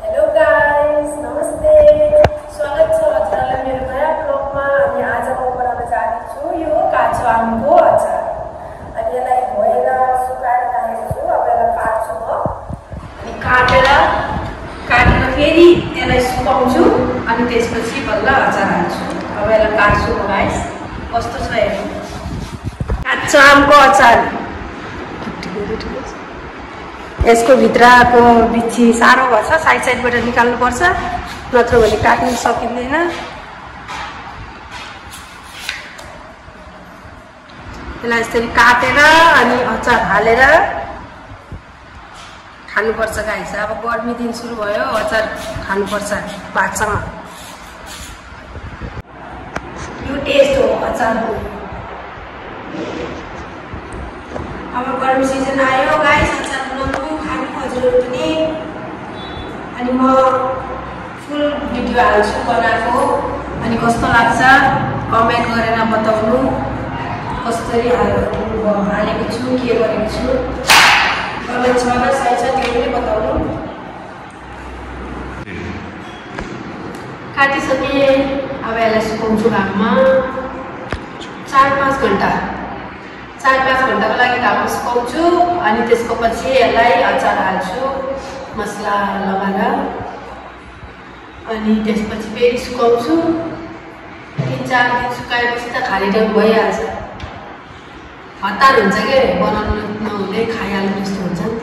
Hello guys, नमस्ते। स्वागत छ हजुरहरुलाई मेरो नयाँ ब्लगमा। अनि आज म बनाउन जाँदैछु यो काँचो आमको अचार। अनि यसलाई धोएर सुकाएर राखेको छु। अब यसलाई काट्छु म। अनि काटेर फेरि यसलाई सुकाउँछु अनि त्यसपछि बल्ल अचार हाल्छु। अब यसलाई काट्छु म गाइस। कस्तो छ हेर्नु। काँचो आमको अचार। यसको भित्रको बिच्छी साह्रो भन्छ, साइड साइडबाट निकाल्नु पर्छ, नत्र भने काट्नु सकिँदैन। यसलाई यसरी काटेर अनि अचार हालेर खानुपर्छ गाइस। अब गर्मी दिन सुरु भयो, अचार खानुपर्छ भातसँग। यो टेस्ट हो अचारको। अब गर्मी सिजन आयो गाइस, अचार बनाउनु खानु हजुरहरु पनि। अनि म फुल भिडियो हाल्छु बनाएको। अनि कस्तो लाग्छ कमेन्ट गरेर बताउनु। कसरी हालेको छु, के गरेको छु, कमेन्ट छ न सही छ त्यो पनि बताउनु। काटिसके अब यसलाई सुकाउँछु घाममा 4-5 घण्टाको लागि घाममा सुकाउँछु। अनि त्यसको पछि यसलाई अचार हाल्छु मसला लगाएर। अनि त्यसपछि फेरि सुकाउँछु। 3-4 दिन सुकाएपछि त खाली टाइम भइहाल्छ। हतार हुन्छ के बनाउनु नहुँदै खाइहाल्नु जस्तो हुन्छ नि त।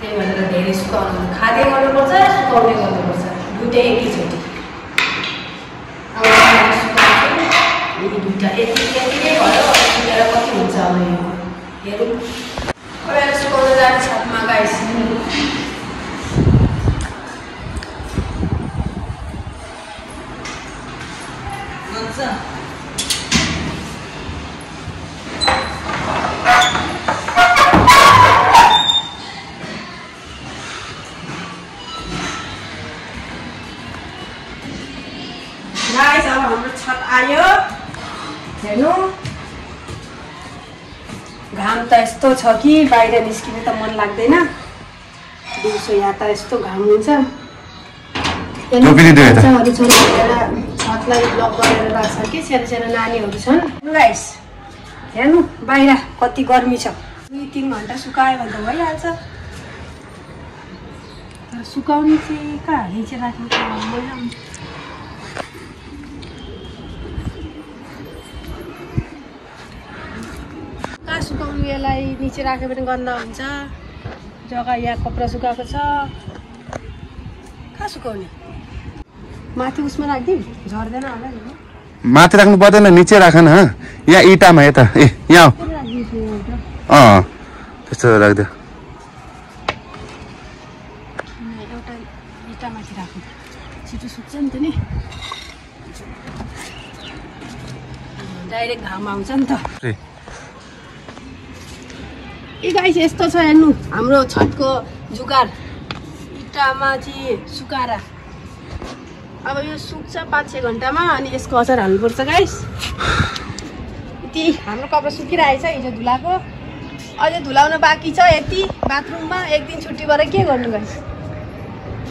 त्यही भएर धेरै सुकाउनु खाँदै गर्नुपर्छ, सुकाउँदै गर्नुपर्छ, दुइटै एकैचोटि। अब सुकाउँछु अनि दुइटा यति नै भयो। सुकेर कति हुन्छ अब यो हेरौँ। अब यसलाई सुकाउन जाने छतमा गाइस। गाइस अब हाम्रो छत आयो हेर्नु। घाम त यस्तो छ कि बाहिर निस्किनु त मन लाग्दैन। दिउँसो यहाँ त यस्तो घाम हुन्छ। छतलाई ब्लक गरेर राख्छ कि सानो नानीहरू छन्। गाइस हेर्नु बाहिर कति गर्मी छ। 2-3 घण्टा सुकायो भने त भइहाल्छ। तर सुकाउने चाहिँ कहाँ निचे राख्नु मैला हुन्छ। कहाँ सुकाउनु यसलाई निचे राख्यो भने गन्दा हुन्छ। जग्गा यहाँ कपडा सुकाएको छ, कहाँ सुकाउने? माथि उसमा राखिदिउँ, झर्दैन होला नि। माथि राख्नु पर्दैन, निचे राख न। यहाँ इँटामा यता यहाँ त्यस्तो राख्दियो। एउटा इँटा माथि राख्नु छिटो सुक्छ नि त नि। डाइरेक्ट घाम आउँछ नि त। ए गाइस यस्तो छ हेर्नु हाम्रो छतको जुगाड। इँटामा चाहिँ सुकाएर अब यो सुक्छ 5-6 घण्टामा। अनि यसको अचार हाल्नुपर्छ गाइस। यति हाम्रो कपडा सुकिरहेछ हिजो धुलाको, अझै धुलाउन बाँकी छ। यति बाथरुममा एक दिन छुट्टी गरेर के गर्नु गाइस।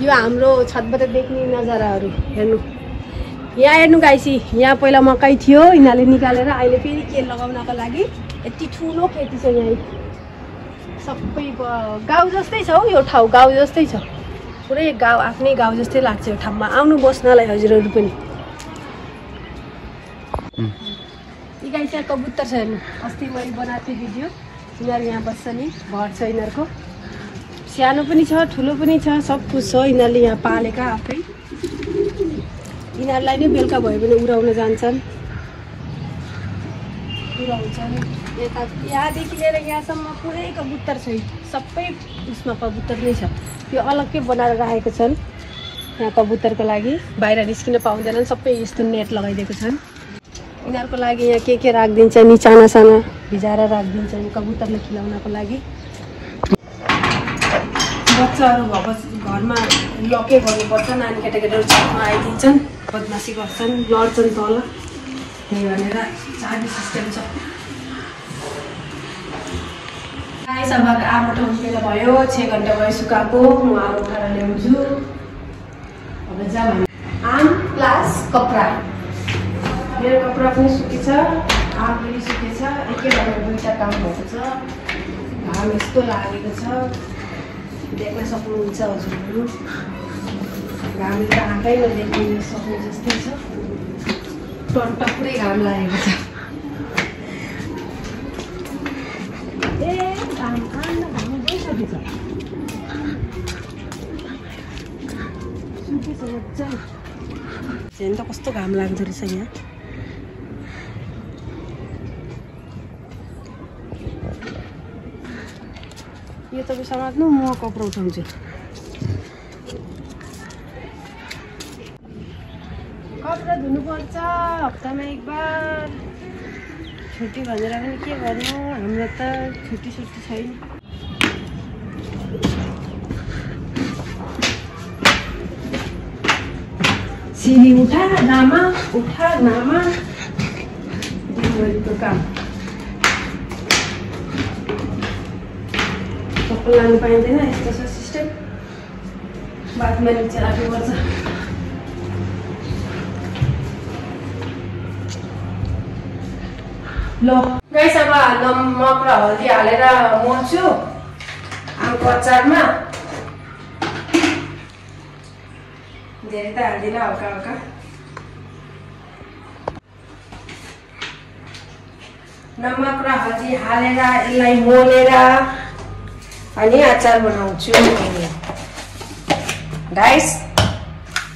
यो हाम्रो छतबाट देख्ने नजाराहरू हेर्नु। यहाँ हेर्नु गाइस, यहाँ पहिला मकै थियो, यिनीहरूले निकालेर अहिले फेरि के लगाउनको लागि यति ठुलो खेती छ। यहाँ सबै गाउँ जस्तै छ हौ यो ठाउँ, गाउँ जस्तै छ पुरै। गाउँ आफ्नै गाउँ जस्तै लाग्छ यो ठाउँमा आउनु बस्नलाई हजुरहरू पनि। यी गाई चाहिँ कबुतर छ हेर्नु। अस्ति मैले बनाएको थिएँ भिडियो। यिनीहरू यहाँ बस्छ नि, घर छ यिनीहरूको। सानो पनि छ, ठुलो पनि छ, सब कुछ छ। यिनीहरूले यहाँ पालेका आफै। यिनीहरूलाई नै बेलुका भयो भने उडाउन जान्छन्, उडाउँछन्। यता यहाँदेखि लिएर यहाँसम्म पुरै कबुतर छ। सबै उसमा कबुतर नै छ। यो अलग्गै बनाएर राखेको छन् यहाँ कबुतरको लागि। बाहिर निस्किन पाउँदैनन्, सबै यस्तो नेट लगाइदिएको छन्। यिनीहरूको लागि यहाँ के राखिदिन्छ नि, चाना साना भिजाएर राखिदिन्छन् कबुतरले खिलाउनको लागि। बच्चाहरू भएपछि घरमा लकै गर्नुपर्छ। नानी केटाकेटाहरू छतमा आइदिन्छन्, बदमासी गर्छन्, लड्छन् तल। त्यही भनेर चाबी सिस्टम छ। गाइस अब आगो उठेर भयो 6 घण्टा भयो सुकाएको। म आगो उठाएर ल्याउँछु। अब जाम आम प्लस कपडा मेरो कपडा पनि सुकेछ आम पनि सुकेछ एकैभन्दा दुईटा काम भएको छ घाम यस्तो लागेको छ देख्न सक्नुहुन्छ हजुरहरू घामले त आँखै नदेख्न सक्ने जस्तै छ टन्टपुरै घाम लागेको छ झन् त कस्तो घाम लाग्दो रहेछ यहाँ यो तपाईँ समात्नु म कपडा उठाउँछु कपडा धुनुपर्छ हप्तामा एक बार छुट्टी भनेर पनि के गर्नु हाम्रो त छुट्टी छैन सिरी उठा नामा दिनभरिको काम चप्पल लानु पाइँदैन यस्तो छ सिस्टम बादमा निचे राख्नुपर्छ ल गाइस अब नमक र हल्दी हालेर मोल्छु आमको अचारमा धेरै त हाल्दिनँ हल्का हल्का नमक र हल्दी हालेर यसलाई मोलेर अनि अचार बनाउँछु गाइस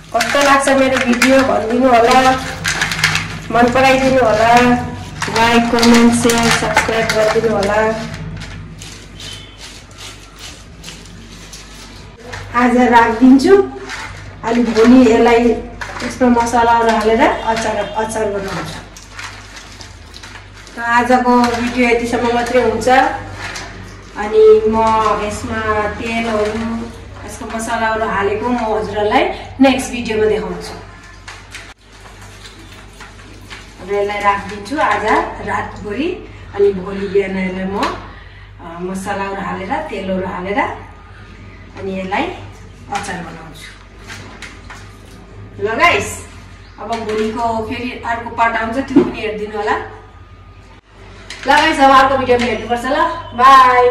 कस्तो लाग्छ मेरो भिडियो भनिदिनु होला मन पराइदिनु होला लाइक कमेन्ट शेयर सब्सक्राइब गरिदिनु होला आज राखिदिन्छु अनि भोलि यसलाई यसमा मसलाहरू हालेर अचार बनाउँछु त आजको भिडियो यतिसम्म मात्रै हुन्छ अनि म यसमा तेलहरू यसको मसलाहरू हालेको म हजुरहरूलाई नेक्स्ट भिडियोमा देखाउँछु र यसलाई राखिदिन्छु आज रातभरि अनि भोलि बिहान यसलाई म मसलाहरू हालेर तेलहरू हालेर अनि यसलाई अचार बनाउँछु ल गाइस अब भोलिको फेरि अर्को पार्ट आउँछ त्यो पनि हेरिदिनु होला ल गाइस अब अर्को भिडियोमा भेट्नुपर्छ ल बाई